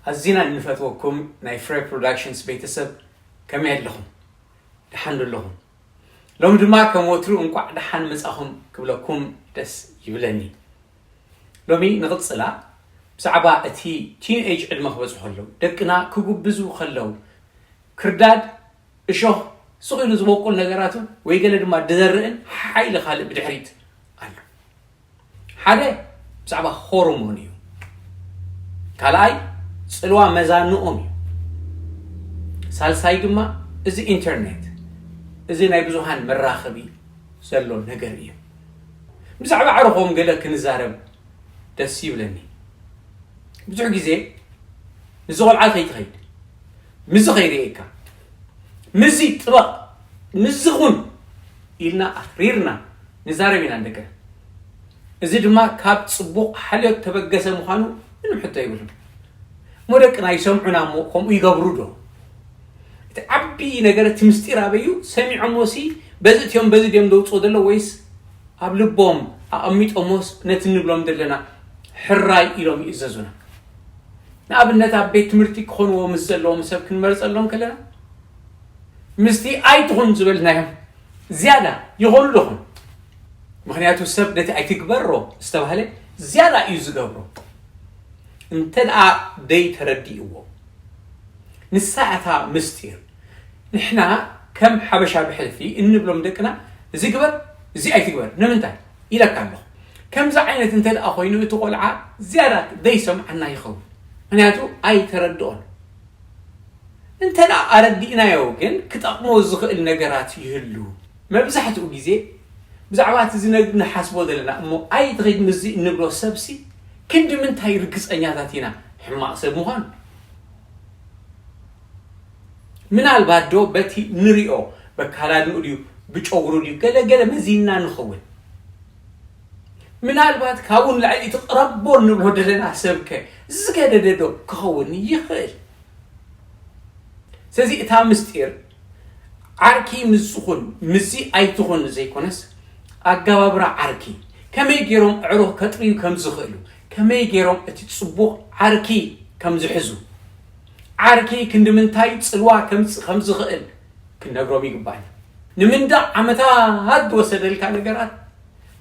ኣዚና እንፈትወኩም ናይ ፍረ ፕሮዳክሽንስ ቤተሰብ፣ ከመይ ኣለኹም? ደሓን ዶ ኣለኹም? ሎሚ ድማ ከም ወትሩ እንቋዕ ደሓን መጻኹም ክብለኩም ደስ ይብለኒ። ሎሚ ንቕጽላ ብዛዕባ እቲ ቲንኤጅ ዕድመ ክበጽሑ ከለዉ፣ ደቅና ክጉብዙ ከለዉ፣ ክርዳድ፣ እሾኽ፣ ስቕ ኢሉ ዝበቁል ነገራቱ ወይ ገለ ድማ ድዘርእን ሓይሊ ካልእ ብድሕሪት ኣሎ። ሓደ ብዛዕባ ሆርሞን እዩ። ካልኣይ ጽልዋ መዛንኦም እዩ። ሳልሳይ ድማ እዚ ኢንተርኔት፣ እዚ ናይ ብዙሃን መራኸቢ ዘሎ ነገር እዩ። ብዛዕባ ኣዕሩኾም ገለ ክንዛረብ ደስ ይብለኒ። ብዙሕ ግዜ ንዚ ቆልዓ ከይትኸይድ፣ ምዚ ከይርእየካ፣ ምዚ ጥበቕ፣ ምዚ ኹን ኢልና ኣትሪርና ንዛረብ ኢና ንደቅና። እዚ ድማ ካብ ጽቡቕ ሓልዮት ተበገሰ ምዃኑ ምንም ሕቶ የብሉን። እሞ ደቅና ይሰምዑና እሞ ከምኡ ይገብሩ ዶ? እቲ ዓቢ ነገር እቲ ምስጢር ኣበዩ? ሰሚዖሞ ሲ በዚ እትዮም በዚ ድዮም ዘውፅኡ ዘሎ ወይስ ኣብ ልቦም ኣቐሚጦሞስ ነቲ ንብሎም ዘለና ሕራይ ኢሎም ይእዘዙና? ንኣብነት ኣብ ቤት ትምህርቲ ክኾንዎ ምስ ዘለዎም ሰብ ክንመርጸሎም ከለና ምስቲ ኣይትኹን ዝበልናዮም ዝያዳ ይኾኑ ዶ ኹን? ምኽንያቱ ሰብ ነቲ ኣይትግበሮ ዝተባህለ ዝያዳ እዩ ዝገብሮ። እንተ ደኣ ደይተረዲእዎ። ንሳ እታ ምስጢር። ንሕና ከም ሓበሻ ብሕልፊ እንብሎም ደቅና እዚ ግበር፣ እዚ ኣይትግበር። ንምንታይ? ኢለካ ኣለኹ። ከምዚ ዓይነት እንተ ደኣ ኮይኑ እቲ ቆልዓ ዝያዳ ዘይሰምዓና ይኸውን። ምኽንያቱ ኣይተረድኦን። እንተ ደኣ ኣረዲእናዮ ግን ክጠቕሞ ዝኽእል ነገራት ይህሉ። መብዛሕትኡ ግዜ ብዛዕባ እቲ ዝነግ-፣ ንሓስቦ ዘለና እሞ ኣይትኺድ ምስዚ እንብሎ ሰብሲ ክንዲ ምንታይ ርግጸኛታት ኢና ሕማቕ ሰብ ምዃኑ? ምናልባት ዶ በቲ ንሪኦ በካላድንኡ ድዩ ብጨጉሩ ድዩ ገለ ገለ መዚንና ንኸውን? ምናልባት ካብኡ ንላዕሊ እቲ ቅረቦ እንብሎ ዘለና ሰብከ ዝገደደ ዶ ክኸውን ይኽእል? ስለዚ እታ ምስጢር ዓርኪ ምስ ዝኹን ምስዚ ኣይትኹን ዘይኮነስ ኣገባብራ ዓርኪ ከመይ ገይሮም ኣዕሩኽ ከጥርዩ ከም ዝኽእሉ፣ ከመይ ገይሮም እቲ ጽቡቕ ዓርኪ ከም ዝሕዙ፣ ዓርኪ ክንዲ ምንታይ ጽልዋ ከምጽእ ከም ዝኽእል ክንነግሮም ይግባእ። ንምንዳእ ዓመታት ዝወሰደልካ ነገራት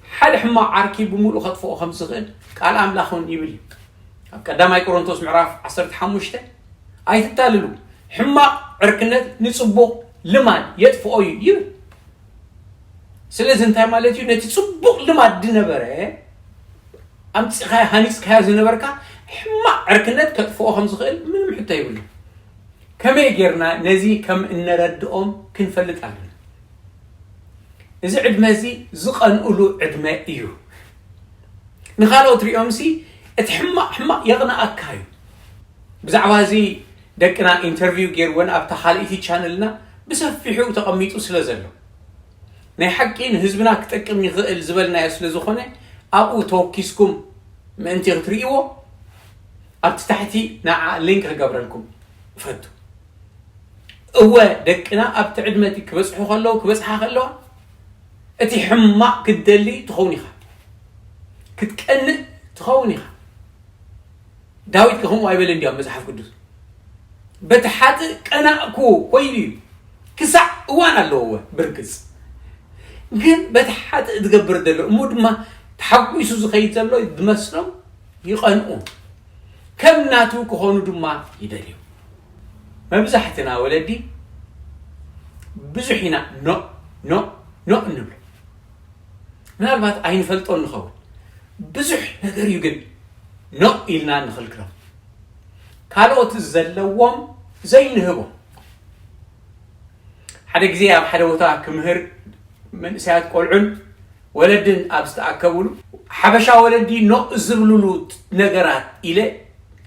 ሓደ ሕማቕ ዓርኪ ብምሉእ ከጥፍኦ ከም ዝኽእል ቃል ኣምላኽ እውን ይብል እዩ። ኣብ ቀዳማይ ቆሮንቶስ ምዕራፍ ዓሰርተ ሓሙሽተ ኣይትታለሉ፣ ሕማቕ ዕርክነት ንጽቡቕ ልማድ የጥፍኦ እዩ ይብል። ስለዚ እንታይ ማለት እዩ? ነቲ ጽቡቕ ልማድ ዝነበረ ኣምጺኻዮ ሃኒጽካዮ ዝነበርካ ሕማቕ ዕርክነት ከጥፍኦ ከም ዝኽእል ምንም ሕቶ የብሉ። ከመይ ጌርና ነዚ ከም እነረድኦም ክንፈልጥ ኣለና። እዚ ዕድመ እዚ ዝቐንኡሉ ዕድመ እዩ። ንኻልኦት ሪኦምሲ እቲ ሕማቕ ሕማቕ የቕንኣካ እዩ። ብዛዕባ እዚ ደቅና ኢንተርቪው ገይርወን ኣብታ ካልኣይቲ ቻነልና ብሰፊሑ ተቐሚጡ ስለ ዘሎ። ናይ ሓቂ ንህዝብና ክጠቅም ይኽእል ዝበልናዮ ስለ ዝኾነ ኣብኡ ተወኪስኩም ምእንቲ ክትርእይዎ ኣብቲ ታሕቲ ንዓ ሊንክ ክገብረልኩም እፈቱ። እወ ደቅና ኣብቲ ዕድመ እቲ ክበጽሑ ከለዉ ክበጽሓ ከለዋ እቲ ሕማቕ ክትደሊ ትኸውን ኢኻ። ክትቀንእ ትኸውን ኢኻ። ዳዊት ከምኡ ኣይበለ እንዲያው መጽሓፍ ቅዱስ በቲ ሓጥእ ቀናእኩ ኮይኑ እዩ። ክሳዕ እዋን ኣለዎ ብርግጽ ግን በቲ ሓጥእ ዝገብር ዘሎ እሞ ድማ ተሓጒሱ ዝኸይድ ዘሎ ዝመስሎም ይቐንኡ ከም ናቱ ክኾኑ ድማ ይደልዩ። መብዛሕትና ወለዲ ብዙሕ ኢና ኖ ኖ ኖ እንብሎ። ምናልባት ኣይንፈልጦን ንኸውን። ብዙሕ ነገር እዩ ግን ኖ ኢልና ንኽልክሎም። ካልኦት ዘለዎም ዘይንህቦም። ሓደ ግዜ ኣብ ሓደ ቦታ ክምህር መንእሰያት ቆልዑን ወለድን ኣብ ዝተኣከብሉ ሓበሻ ወለዲ ኖ ዝብልሉ ነገራት ኢለ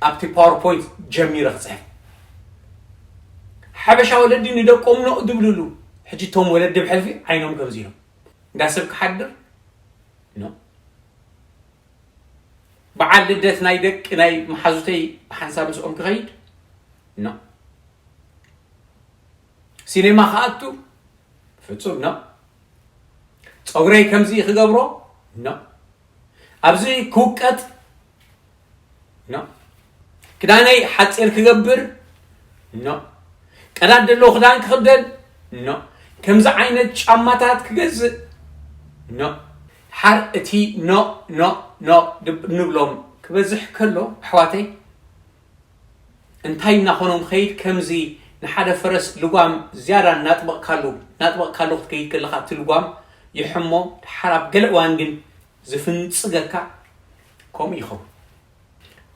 ኣብቲ ፓወርፖይንት ጀሚረ ክፅሕፍ። ሓበሻ ወለዲ ንደቆም ኖ ዝብልሉ። ሕጂ እቶም ወለዲ ብሕልፊ ዓይኖም ከምዚ ኢሎም እንዳ ሰብ ክሓድር ኖ። በዓል ልደት ናይ ደቂ ናይ መሓዙተይ ብሓንሳብ ምስኦም ክኸይድ ኖ። ሲኔማ ክኣቱ ፍጹም ኖ። ጸጉረይ ከምዚ ክገብሮ ኖ። ኣብዚ ክውቀጥ ኖ። ክዳነይ ሓፂር ክገብር ኖ። ቀዳድ ዘለዎ ክዳን ክኽደን ኖ። ከምዚ ዓይነት ጫማታት ክገዝእ ኖ። ሓር እቲ ኖ ኖ ኖ ድብ- ንብሎም ክበዝሕ ከሎ ኣሕዋተይ እንታይ እናኾኖም ኸይድ ከምዚ ንሓደ ፈረስ ልጓም ዝያዳ እናጥበቕካሉ እናጥበቕካሉ ክትከይድ ከለኻ እቲ ልጓም ይሕሞ። ሓር ኣብ ገለ እዋን ግን ዝፍንፅገካ ከምኡ ይኸውን።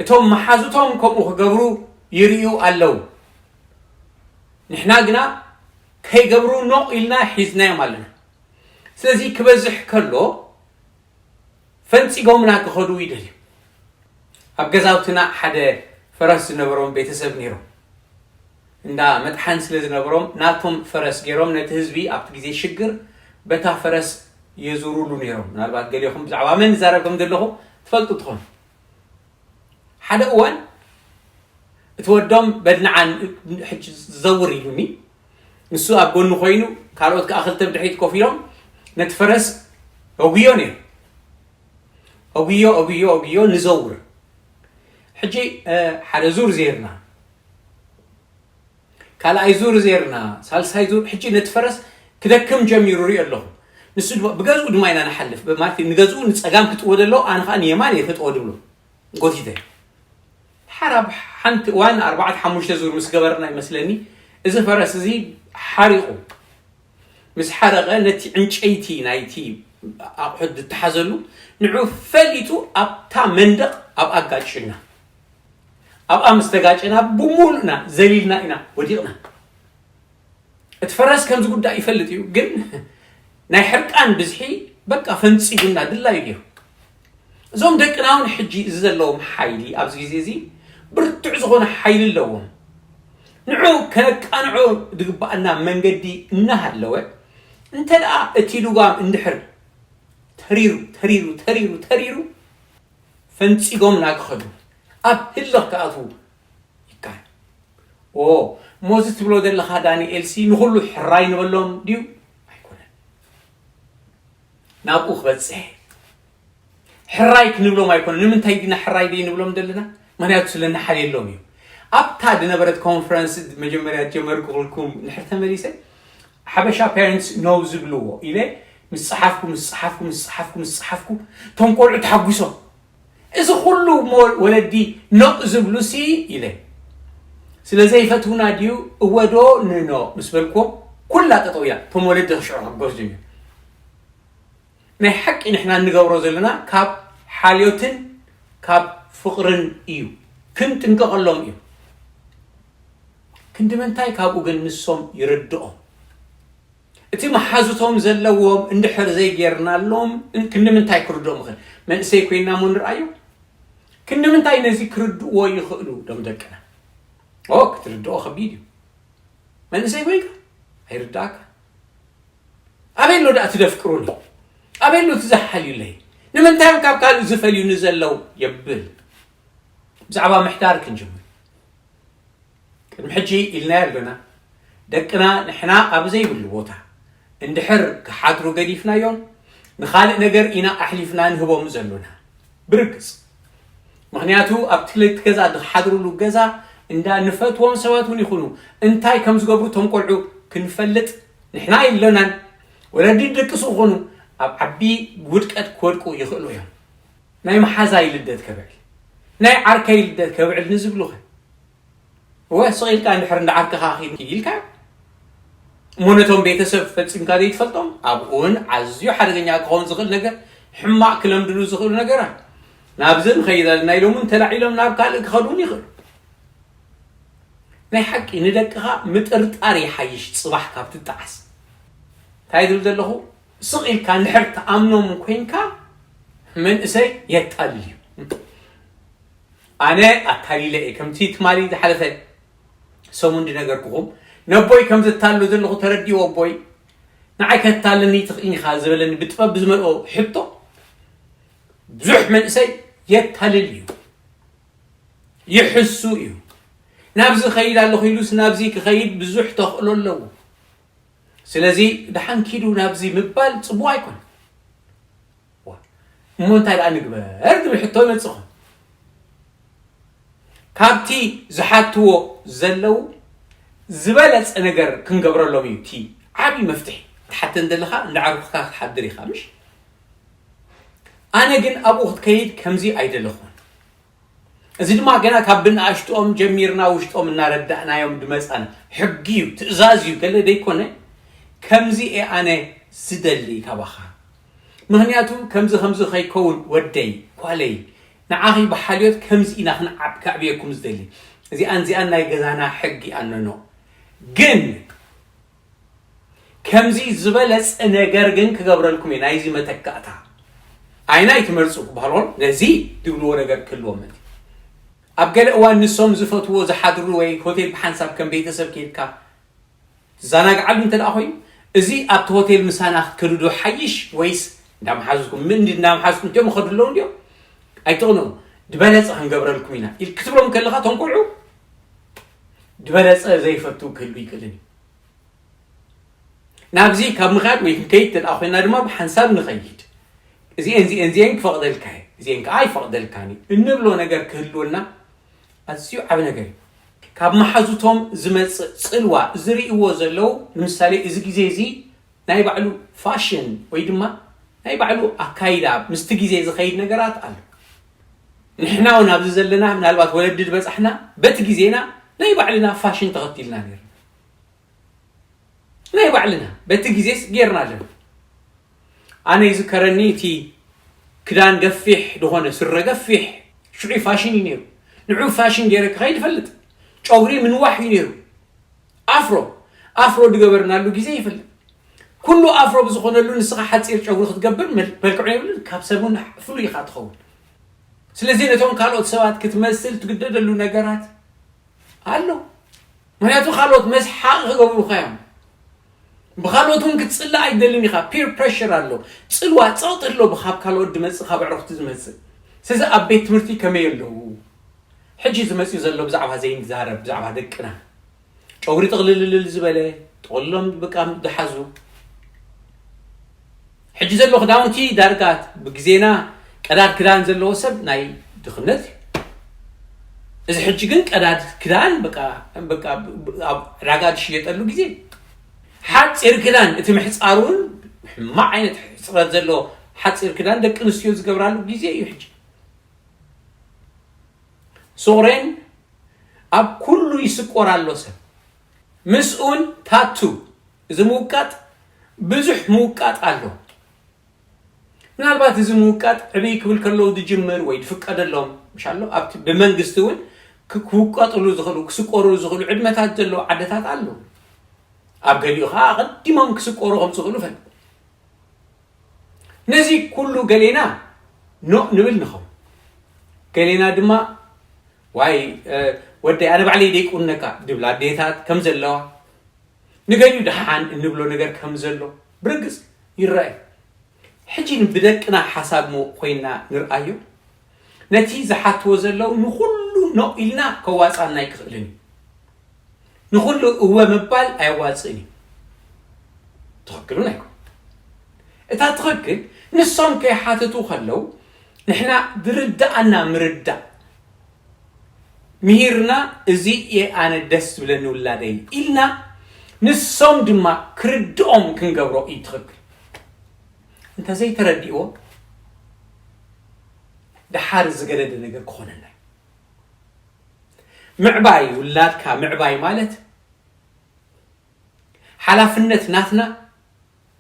እቶም መሓዙቶም ከምኡ ክገብሩ ይርእዩ ኣለዉ። ንሕና ግና ከይገብሩ ኖቕ ኢልና ሒዝናዮም ኣለና። ስለዚ ክበዝሕ ከሎ ፈንፂጎምና ክኸዱ ይደልዩ። ኣብ ገዛውትና ሓደ ፈረስ ዝነበሮም ቤተሰብ ነይሮም። እንዳ መጥሓን ስለ ዝነበሮም ናቶም ፈረስ ገይሮም ነቲ ህዝቢ ኣብቲ ግዜ ሽግር በታ ፈረስ የዙሩሉ ነይሮም። ምናልባት ገሊኹም ብዛዕባ መን ዝዛረብ ከም ዘለኹ ትፈልጡ ትኾኑ። ሓደ እዋን እቲ ወዶም በድንዓን ሕጂ ዘውር ኢሉኒ ንሱ ኣብ ጎኒ ኮይኑ ካልኦት ከዓ ክልተ ብድሕሪት ኮፍ ኢሎም ነቲ ፈረስ ኣጉዮ ነይሩ። ኣጉዮ ኣጉዮ ኣጉዮ ንዘውር ሕጂ ሓደ ዙር ዜርና ካልኣይ ዙር ዜርና ሳልሳይ ዙር ሕጂ ነቲ ፈረስ ክደክም ጀሚሩ ሪኦ ኣለኹ። ንሱ ብገዝኡ ድማ ኢና ንሓልፍ ማለት ንገዝኡ ንፀጋም ክጥወ ደሎ ኣነ ከዓ ንየማን እየ ክጥወ ድብሎ ጎቲተ ሓራብ ሓንቲ እዋን ኣርባዕተ ሓሙሽተ ዙር ምስ ገበርና ይመስለኒ እዚ ፈረስ እዚ ሓሪቑ ምስ ሓረቐ ነቲ ዕንጨይቲ ናይቲ ኣቑሑት ዝተሓዘሉ ንዑ ፈሊጡ ኣብታ መንደቕ ኣብኣ ኣጋጭና ኣብኣ ምስ ተጋጨና ብሙሉእና ዘሊልና ኢና ወዲቕና እቲ ፈረስ ከምዚ ጉዳይ ይፈልጥ እዩ ግን ናይ ሕርቃን ብዝሒ በቃ ፈንፂጉና ድላዩ ገይሩ እዞም ደቅና እውን ሕጂ እዚ ዘለዎም ሓይሊ ኣብዚ ግዜ እዚ ብርቱዕ ዝኾነ ሓይሊ ኣለዎም ንዑ ከነቃንዖ ዝግባኣና መንገዲ እናሃለወ እንተ ደኣ እቲ ልጓም እንድሕር ተሪሩ ተሪሩ ተሪሩ ተሪሩ ፈንፂጎምና ክኸዱ ኣብ ህልኽ ክኣትዉ ይከኣል ኦ እሞ እዚ ትብሎ ዘለኻ ዳንኤል ሲ ንኹሉ ሕራይ ንበሎም ድዩ ኣይኮነን ናብኡ ክበፅሕ ሕራይ ክንብሎም ኣይኮነ ንምንታይ ዲና ሕራይ ደይ ንብሎም ዘለና ምክንያቱ ስለ ንሓልየሎም እዩ ኣብታ ዝነበረት ኮንፈረንስ መጀመርያ ጀመርኩ ክልኩም ንሕር ተመሊሰ ሓበሻ ፓረንትስ ነው ዝብልዎ ኢለ ምስ ፀሓፍኩ ምስ ፀሓፍኩ ምስ ፀሓፍኩ ምስ ፀሓፍኩ እቶም ቆልዑ ተሓጒሶም እዚ ኩሉ ወለዲ ኖእ ዝብሉ ሲ ኢለ ስለ ዘይፈትውና ድዩ እወዶ ንኖ ምስ በልኩዎም ኩላ ጠጠው ኢላ እቶም ወለዲ ክሽዑ ክጎስ ጀሚሩ ናይ ሓቂ ንሕና እንገብሮ ዘለና ካብ ሓልዮትን ካብ ፍቕርን እዩ ክንጥንቀቐሎም እዩ ክንዲ ምንታይ ካብኡ ግን ንሶም ይርድኦም እቲ መሓዙቶም ዘለዎም እንድሕር ዘይጌርናሎም ክንዲ ምንታይ ክርድኦም ይኽእል መንእሰይ ኮይና ሞ ንርኣዮ ክንዲ ምንታይ ነዚ ክርድእዎ ይኽእሉ ዶም ደቅና ኦ ክትርድኦ ከቢድ እዩ መንእሰይ ኮይንካ ኣይርዳእካ ኣበይ ኣሎ ደኣ ትደፍቅሩኒ ኣበይ ኣሎ ትዘሓልዩለይ ንምንታይ እዮም ካብ ካልእ ዝፈልዩኒ ዘለው የብል ብዛዕባ ምሕዳር ክንጅምር ቅድሚ ሕጂ ኢልናዮ ኣለና ደቅና ንሕና ኣብ ዘይብሉ ቦታ እንድሕር ክሓድሩ ገዲፍናዮም ንኻልእ ነገር ኢና ኣሕሊፍና ንህቦም ዘሎና ብርግጽ ምኽንያቱ ኣብቲ ክልተ ገዛ ዝሓድሩሉ ገዛ እንዳ ንፈትዎም ሰባት እውን ይኹኑ እንታይ ከም ዝገብሩ እቶም ቆልዑ ክንፈልጥ ንሕና የሎናን ወለዲ ድቅሱ ክኾኑ ኣብ ዓቢ ውድቀት ክወድቁ ይኽእሉ እዮም ናይ መሓዛይ ልደት ከብዕል ናይ ዓርከይ ልደት ከብዕል ንዝብሉኸ እወ ስቕ ኢልካ እንድሕር እንዳ ዓርከኻ ኺድ ኢልካ እሞ ነቶም ቤተሰብ ፈጺምካ ዘይትፈልጦም ኣብኡ እውን ኣዝዩ ሓደገኛ ክኸውን ዝኽእል ነገር ሕማቕ ክለምድሉ ዝኽእሉ ነገራት ናብዚ ንኸይድ ኣለና ኢሎም እውን ተላዒሎም ናብ ካልእ ክኸዱ እውን ይኽእሉ ናይ ሓቂ ንደቅኻ ምጥርጣር ይሓይሽ ጽባሕ ካብ ትጠዓስ እንታይ ዝብል ዘለኹ ስቕ ኢልካ እንድሕር ትኣምኖም ኮይንካ መንእሰይ የታልል እዩ ኣነ ኣታሊለ እየ ከምቲ ትማሊ ዝሓለፈ ሰሙን ዝነገርኩኹም ነቦይ ከም ዘታልሎ ዘለኹ ተረዲዎ ኣቦይ ንዓይ ከታልኒ ትኽእል ኢኻ ዝበለኒ ብጥበብ ብዝመልኦ ሕቶ ብዙሕ መንእሰይ የታልል እዩ ይሕሱ እዩ ናብዚ ኸይድ ኣለኹ ኢሉስ ናብዚ ክኸይድ ብዙሕ ተኽእሎ ኣለዎ ስለዚ ደሓን ኪዱ ናብዚ ምባል ፅቡቅ ኣይኮነ እሞ እንታይ ደኣ ንግበር ዝብል ሕቶ ይመፅኹም ካብቲ ዝሓትዎ ዘለዉ ዝበለፀ ነገር ክንገብረሎም እዩ። እቲ ዓብዪ መፍትሒ ትሓተን ዘለኻ እንዳ ዓርኩኻ ክትሓድር ኢኻ። ምሽ ኣነ ግን ኣብኡ ክትከይድ ከምዚ ኣይደለኹን። እዚ ድማ ገና ካብ ብንኣሽትኦም ጀሚርና ውሽጦም እናረዳእናዮም ድመፃን ሕጊ እዩ፣ ትእዛዝ እዩ፣ ገለ ደይኮነ። ከምዚ እየ ኣነ ዝደሊ ካባኻ። ምኽንያቱ ከምዚ ከምዚ ከይከውን ወደይ ኳለይ፣ ንዓኺ ብሓልዮት ከምዚ ኢና ክንዓብ ከዕብየኩም ዝደሊ። እዚኣን እዚኣን ናይ ገዛና ሕጊ ኣነኖ። ግን ከምዚ ዝበለፀ ነገር ግን ክገብረልኩም እዩ። ናይዚ መተካእታ ኣይናይ ትመርፁ ክበሃልዎም ነዚ ትብልዎ ነገር ክህልዎም መት ኣብ ገለ እዋን ንሶም ዝፈትዎ ዝሓድሩ ወይ ሆቴል ብሓንሳብ ከም ቤተሰብ ከይድካ ትዘናግዓሉ እንተ ደኣ ኮይኑ፣ እዚ ኣብቲ ሆቴል ምሳና ክትከዱ ዶ ሓይሽ ወይስ እንዳመሓዙትኩም? ምን እንዳመሓዙትኩም እንዲኦም ይኸዱ ኣለዉ እንዲኦም ኣይትቕንኡ። ዝበለፀ ክንገብረልኩም ኢና ኢል ክትብሎም ከለኻ፣ እቶም ቆልዑ ዝበለፀ ዘይፈቱ ክህሉ ይክእልን እዩ። ናብዚ ካብ ምኻድ ወይ ክንከይድ እንተ ደኣ ኮይና ድማ ብሓንሳብ ንኸይድ። እዚኤን እዚኤን እዚኤን ክፈቕደልካ እየ፣ እዚኤን ከዓ ኣይፈቕደልካን እዩ እንብሎ ነገር ክህልወልና ኣዝዩ ዓቢ ነገር እዩ። ካብ መሓዙቶም ዝመጽእ ጽልዋ ዝርእይዎ ዘለዉ፣ ንምሳሌ፣ እዚ ግዜ እዚ ናይ ባዕሉ ፋሽን ወይ ድማ ናይ ባዕሉ ኣካይዳ ምስቲ ግዜ ዝኸይድ ነገራት ኣሎ። ንሕና እውን ኣብዚ ዘለና ምናልባት ወለዲ ዝበጻሕና በቲ ግዜና ናይ ባዕልና ፋሽን ተኸቲልና ነርና። ናይ ባዕልና በቲ ግዜስ ጌርና ኣለና። ኣነ ይዝከረኒ እቲ ክዳን ገፊሕ ዝኾነ ስረ ገፊሕ ሽዑ ፋሽን እዩ ነይሩ። ንዑ ፋሽን ገይረ ክኸይድ ይፈልጥ። ጨጉሪ ምንዋሕ እዩ ነይሩ። ኣፍሮ ኣፍሮ ዝገበርናሉ ግዜ ይፈልጥ። ኩሉ ኣፍሮ ብዝኾነሉ ንስኻ ሓፂር ጨጉሪ ክትገብር መል- መልክዑ የብሉን። ካብ ሰብ እውን ፍሉይ ኢኻ ትኸውን። ስለዚ ነቶም ካልኦት ሰባት ክትመስል ትግደደሉ ነገራት ኣሎ። ምክንያቱ ካልኦት መስሓቕ ክገብሩኻ እዮም። ብኻልኦት እውን ክትፅላእ ኣይደልን ኢኻ። ፒር ፕሬሽር ኣሎ፣ ፅልዋ ፀቕጢ ኣሎ ብካብ ካልኦት ዝመፅእ፣ ካብ ኣዕሩኽቲ ዝመፅእ። ስለዚ ኣብ ቤት ትምህርቲ ከመይ ኣለዉ? ሕጂ ዝመፅኡ ዘሎ ብዛዕባ ዘይንዛረብ፣ ብዛዕባ ደቅና ጨጉሪ ጥቕልልልል ዝበለ ጥቕሎም ብቃም ዝሓዙ። ሕጂ ዘሎ ክዳውንቲ ዳርጋ ብግዜና ቀዳድ ክዳን ዘለዎ ሰብ ናይ ድኽነት እዩ። እዚ ሕጂ ግን ቀዳድ ክዳን በቃ በቃ ኣብ ዕዳጋ ዝሽየጠሉ ግዜ፣ ሓፂር ክዳን፣ እቲ ምሕፃር እውን ሕማቕ ዓይነት ሕፅረት ዘለዎ ሓፂር ክዳን ደቂ ኣንስትዮ ዝገብራሉ ግዜ እዩ ሕጂ። ሶሬን ኣብ ኩሉ ይስቆር ኣሎ ሰብ። ምስኡን ታቱ፣ እዚ ምውቃጥ፣ ብዙሕ ምውቃጥ ኣሎ። ምናልባት እዚ ምውቃጥ ዕብይ ክብል ከለዉ ዝጅምር ወይ ዝፍቀደሎም ምሽ ኣሎ። ኣብቲ ብመንግስቲ እውን ክ- ክውቀጥሉ ዝኽእሉ፣ ክስቆሩ ዝኽእሉ ዕድመታት ዘለዉ ዓድታት ኣለዉ። ኣብ ገሊኡ ከዓ ኣቐዲሞም ክስቆሩ ከም ዝኽእሉ ፈልጥ። ነዚ ኩሉ ገሌና ኖእ ንብል ንኸውን። ገሌና ድማ ዋይ እ፣ ወደይ ኣነ ባዕለይ ደይቁነካ ድብላ ኣዴታት ከም ዘለዋ፣ ንገሊኡ ደሓን እንብሎ ነገር ከም ዘሎ ብርግጽ ይረኣይ። ሕጂ ብደቅና ሓሳብ ሞ ኮይና ንርኣዮ። ነቲ ዝሓትዎ ዘለዉ ንኹሉ ኖእ ኢልና ከዋጻና ኣይክኽእልን እዩ። ንኹሉ እወ ምባል ኣየዋጽእን እዩ። ትኽክል እውን ኣይኮን። እታ ትኽክል ንሶም ከይሓተቱ ከለዉ ንሕና ዝርድኣና ምርዳእ ምሂርና፣ እዚ እየ ኣነ ደስ ዝብለኒ ውላደይ ኢልና፣ ንሶም ድማ ክርድኦም ክንገብሮ እዩ ትኽክል። እንተዘይተረዲእዎ፣ ደሓር ዝገደደ ነገር ክኾነና እዩ። ምዕባይ፣ ውላድካ ምዕባይ ማለት ሓላፍነት ናትና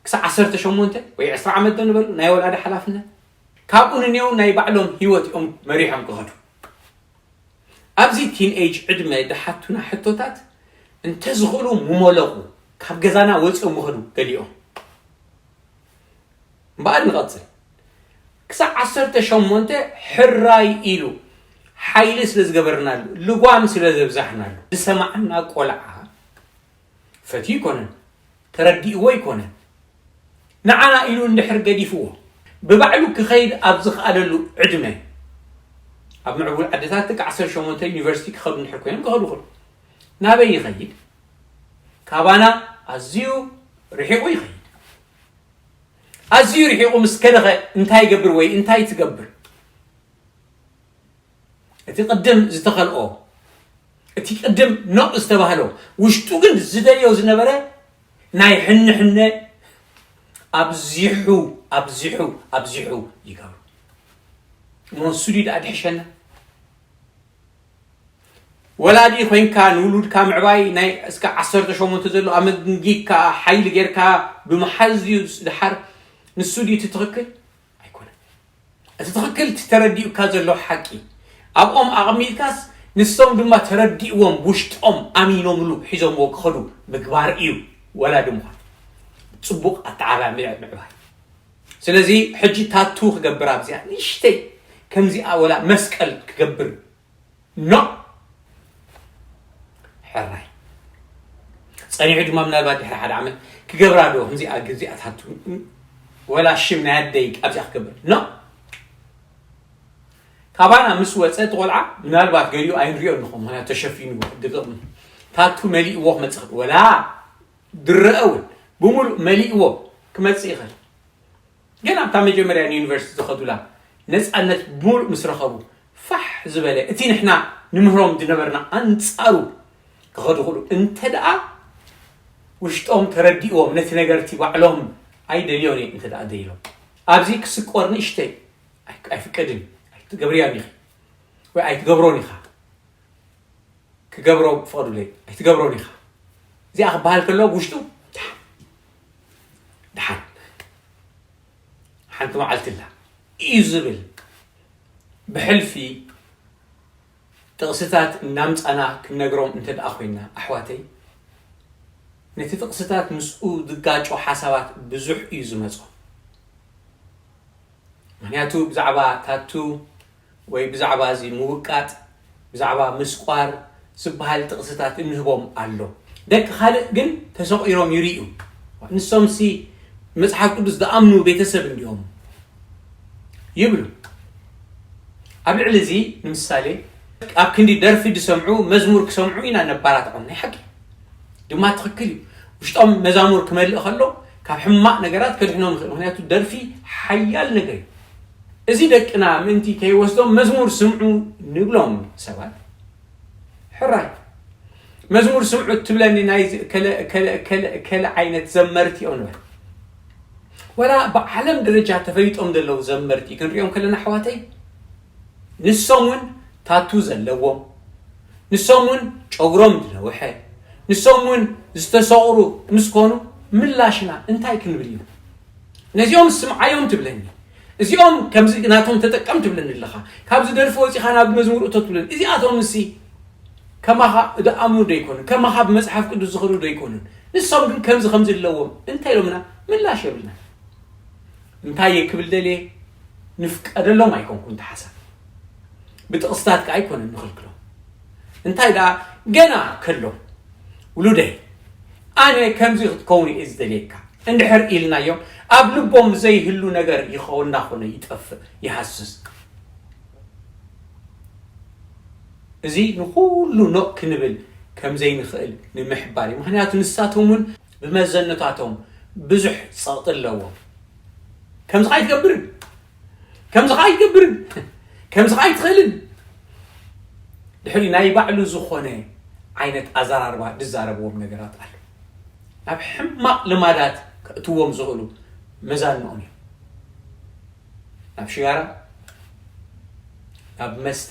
ክሳብ ዓሰርተ ሸሞንተ ወይ ዕስራ ዓመት ዶ ንበሉ ናይ ወላዲ ሓላፍነት። ካብኡ ንኔው ናይ ባዕሎም ህይወት እዮም መሪሖም ክኸዱ። ኣብዚ ቲን ኤጅ ዕድመ ድሓቱና ሕቶታት እንተዝኽእሉ ምመለቑ፣ ካብ ገዛና ወፂኦም ምኸዱ ገሊኦም። እምበኣር ንቐፅል። ክሳብ ዓሰርተ ሸሞንተ ሕራይ ኢሉ ሓይሊ ስለ ዝገበርናሉ፣ ልጓም ስለ ዘብዛሕናሉ፣ ዝሰማዓና ቆልዓ ፈትዩ ይኮነን፣ ተረዲእዎ ይኮነን። ንዓና ኢሉ እንድሕር ገዲፍዎ፣ ብባዕሉ ክኸይድ ኣብ ዝኽኣለሉ ዕድመ፣ ኣብ ምዕቡል ዓድታት ደቂ ዓሰርተ ሸሞንተ ዩኒቨርሲቲ ክኸዱ እንድሕር ኮይኖም ክኸዱ ይኽእሉ። ናበይ ይኸይድ? ካባና ኣዝዩ ርሒቑ ይኸይድ። ኣዝዩ ርሒቑ ምስ ከደኸ እንታይ ይገብር ወይ እንታይ ትገብር? እቲ ቅድም ዝተኸልኦ እቲ ቅድም ኖእ ዝተባህሎ ውሽጡ ግን ዝደልዮ ዝነበረ ናይ ሕንሕነ ኣብዚሑ ኣብዚሑ ኣብዚሑ ይገብሩ። እሞ ንሱ ድዩ ደኣ ድሕሸና? ወላዲ ኮይንካ ንውሉድካ ምዕባይ ናይ እስከ ዓሰርተ ሸሞንተ ዘሎ ኣመንጊግካ ሓይሊ ጌርካ ብምሓዝ ድዩ ድሓር ንሱ ድዩ እቲ ትኽክል? ኣይኮነን። እቲ ትኽክል እቲ ተረዲኡካ ዘሎ ሓቂ ኣብኦም ኣቐሚጥካስ ንሶም ድማ ተረዲእዎም ውሽጦም ኣሚኖምሉ ሒዞምዎ ክኸዱ ምግባር እዩ ወላዲ ምዃን። ጽቡቕ ኣተዓባብያ ምዕባይ። ስለዚ ሕጂ ታቱ ክገብር ኣብዚኣ ንእሽተይ ከምዚኣ ወላ መስቀል ክገብር ኖ ሕራይ ጸኒሑ ድማ ምናልባት ድሕሪ ሓደ ዓመት ክገብራ ዶ ከምዚኣ ግዜኣ ታቱ ወላ ሽም ናይ ኣደይ ኣብዚኣ ክገብር ኖ ካባና ምስ ወፀ እቲ ቆልዓ ምናልባት ገሊኡ ኣይንሪኦ ንኾ ምክንያቱ ተሸፊኑ ግጥም ታቱ መሊእዎ ክመፅእ ወላ ድረአ እውን ብምሉእ መሊእዎ ክመፅእ ይኽእል ግን ኣብታ መጀመርያ ንዩኒቨርሲቲ ዝኸዱላ ነፃነት ብምሉእ ምስ ረኸቡ ፋሕ ዝበለ እቲ ንሕና ንምህሮም ዝነበርና ኣንፃሩ ክኸዱ ክሉ እንተ ደኣ ውሽጦም ተረዲእዎም ነቲ ነገርቲ ባዕሎም ኣይደልዮን እየ እንተ ደኣ ደይሎም ኣብዚ ክስቆር ንእሽተይ ኣይፍቀድን ኣይትገብርያን ኢኺ ወይ ኣይትገብሮን ኢኻ ክገብሮ ፍቐዱለይ ኣይትገብሮን ኢኻ እዚኣ ክበሃል ከሎ ውሽጡ ድሓን ሓንቲ መዓልቲ ኣላ እዩ ዝብል ብሕልፊ ጥቕስታት እናምፃና ክንነግሮም እንተ ደኣ ኮይና ኣሕዋተይ ነቲ ጥቕስታት ምስኡ ዝጋጮ ሓሳባት ብዙሕ እዩ ዝመፆ ምክንያቱ ብዛዕባ ታቱ ወይ ብዛዕባ እዚ ምውቃጥ ብዛዕባ ምስቋር ዝበሃል ጥቕስታት እንህቦም ኣሎ ደቂ ካልእ ግን ተሰቒሮም ይርእዩ ንሶምሲ መፅሓፍ ቅዱስ ዝኣምኑ ቤተሰብ እንዲኦም ይብሉ ኣብ ልዕሊ እዚ ንምሳሌ ኣብ ክንዲ ደርፊ ዝሰምዑ መዝሙር ክሰምዑ ኢና ነባራትዖም ናይ ሓቂ ድማ ትኽክል እዩ ውሽጦም መዛሙር ክመልእ ከሎ ካብ ሕማቕ ነገራት ከድሕኖም ይኽእል ምክንያቱ ደርፊ ሓያል ነገር እዩ እዚ ደቅና ምእንቲ ከይወስዶም መዝሙር ስምዑ ንብሎም ሰባት ሕራይ መዝሙር ስምዑ ትብለኒ ናይ ከለ ዓይነት ዘመርቲ እዮም ንበል ወላ ብዓለም ደረጃ ተፈሊጦም ዘለዉ ዘመርቲ ክንሪኦም ከለና ኣሕዋተይ ንሶም እውን ታቱ ዘለዎም ንሶም እውን ጨጉሮም ዝነውሐ ንሶም እውን ዝተሰቑሩ ምስ ኮኑ ምላሽና እንታይ ክንብል እዩ ነዚኦም ስምዓዮም ትብለኒ እዚኦም ከምዚ ናቶም ተጠቀም ትብለኒ ኣለኻ ካብዚ ደርፊ ወፂኻ ናብ መዝሙር እቶ ትብለኒ እዚኣቶም እሲ ከማኻ ዝኣምኑ ዶ ይኮኑን ከማኻ ብመፅሓፍ ቅዱስ ዝኽዱ ዶ ይኮኑን ንሶም ግን ከምዚ ከምዚ ኣለዎም እንታይ ኢሎምና ምላሽ የብልና እንታይ እየ ክብል ደልየ ንፍቀደሎም ኣይኮንኩን ተሓሳብ ብጥቕስታት ከዓ ኣይኮነን ንኽልክሎም እንታይ ደኣ ገና ከሎ ውሉደይ ኣነ ከምዚ ክትከውን እየ ዝደልየካ እንድሕር ኢልናዮም ኣብ ልቦም ዘይህሉ ነገር ይኸውን እናኾነ ይጠፍእ ይሃስስ እዚ ንኩሉ ኖእ ክንብል ከም ዘይንኽእል ንምሕባር እዩ ምክንያቱ ንሳቶም እውን ብመዘነታቶም ብዙሕ ጸቕጢ ኣለዎም ከምዚ ኸዓ ኣይትገብርን ከምዚ ኸዓ ኣይትገብርን ከምዚ ኸዓ ኣይትኽእልን ድሕሪ ናይ ባዕሉ ዝኾነ ዓይነት ኣዘራርባ ዝዛረብዎም ነገራት ኣሎ ናብ ሕማቕ ልማዳት ከእትዎም ዝኽእሉ መዛንኦም እዮም ናብ ሽጋራ ናብ መስተ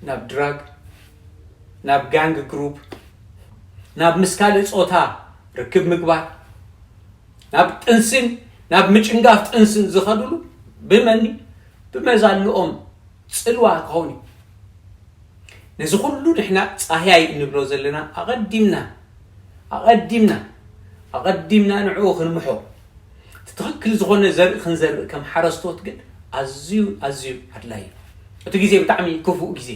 ናብ ድራግ ናብ ጋንግ ግሩፕ ናብ ምስ ካልእ ፆታ ርክብ ምግባር ናብ ጥንስን ናብ ምጭንጋፍ ጥንስን ዝኸድሉ ብመኒ ብመዛንኦም ፅልዋ ክኸውን እዩ ነዚ ኩሉ ንሕና ፃህያይ እንብሎ ዘለና ኣቐዲምና ኣቐዲምና ኣቐዲምና ንዕኡ ክንምሖ እቲ ትኽክል ዝኾነ ዘርኢ ክንዘርኢ ከም ሓረስቶት ግን ኣዝዩ ኣዝዩ ኣድላይ እዩ እቲ ግዜ ብጣዕሚ ክፉእ ግዜ